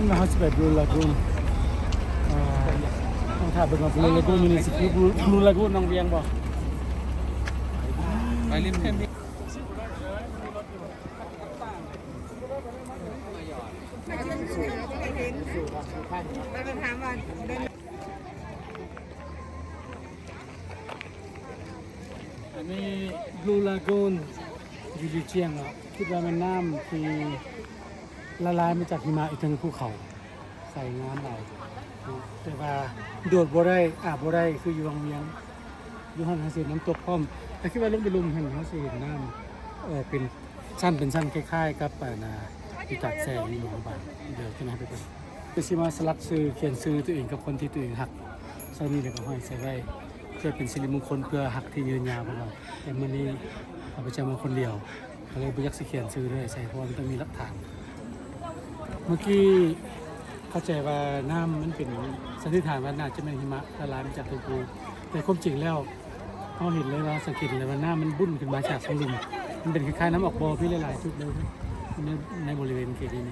ເຮົາຊິໄປບລູລາກູນ ເອີ ຕ້ອງຖ້າເບິ່ງວ່າບລູລາກູນມື້ນີ້ຊິຄືບລູລາກູນໜອງວຽງບໍ່. ໄປຫຼິ້ນເພນ ອັນນີ້ບລູລາກູນ ຢູ່ ຢູ່ຈຽງເນາະ ຄິດວ່າແມ່ນນ້ຳທີ່ລະລາຍມາຈາກຫິມະຢູ່ເທິງພູເຂົາ ໃສງາມຫຼາຍ ແຕ່ວ່າໂດດບໍ່ໄດ້ ອາບບໍ່ໄດ້ ຄືຢູ່ວັງວຽງ ຢູ່ຫັ້ນເຮົາຊິເຫັນນ້ຳຕົກພ້ອມ ແຕ່ຄິດວ່າລົງໄປລຸ່ມຫັ້ນເຮົາຊິເຫັນນ້ຳ ເອີ ເປັນ ຊັ້ນເປັນຊັ້ນ ຄ້າຍໆກັບ ອັນນ່າ ທີ່ຕາກແສງຢູ່ຫົວບາງ ດຽວຈະໃຫ້ໄປເບິ່ງ ຄືຊິມາສະຫຼັກຊື່ ຂຽນຊື່ຕົວເອງກັບຄົນທີ່ຕົວເອງຮັກ ໃສ່ນີ້ ແລ້ວກໍຫ້ອຍໃສ່ໄວ້ ເພື່ອເປັນສິລິມຸງຄົນ ເພື່ອຮັກທີ່ຍືນຍາວ ເພິ່ນວ່າ. ແຕ່ມື້ນີ້ຂ້າພະເຈົ້າມາຄົນດຽວ ກໍເລີຍບໍ່ຢາກຊິຂຽນຊື່ເລີຍໃສ່ ເພາະວ່າມັນຕ້ອງມີຫຼັກຖານ. ເມື່ອກີ້ເຂົ້າໃຈວ່ານ້ຳມັນເປັນ ສັນນິຖານວ່າໜ້າຈະແມ່ນຫິມະລະລາຍມາຈາກເທິງພູ ແຕ່ຄວາມຈິງແລ້ວ ເຮົາເຫັນເລີຍວ່າ ສັງເກດເລີຍວ່ານ້ຳມັນບຸ້ນຂຶ້ນມາຈາກທາງລຸ່ມ ມັນເປັນຄ້າຍໆນ້ຳອອກບໍ່ ມີຫຼາຍໆຈຸດເລີຍໃນ ໃນບໍລິເວນເຂດນີ້.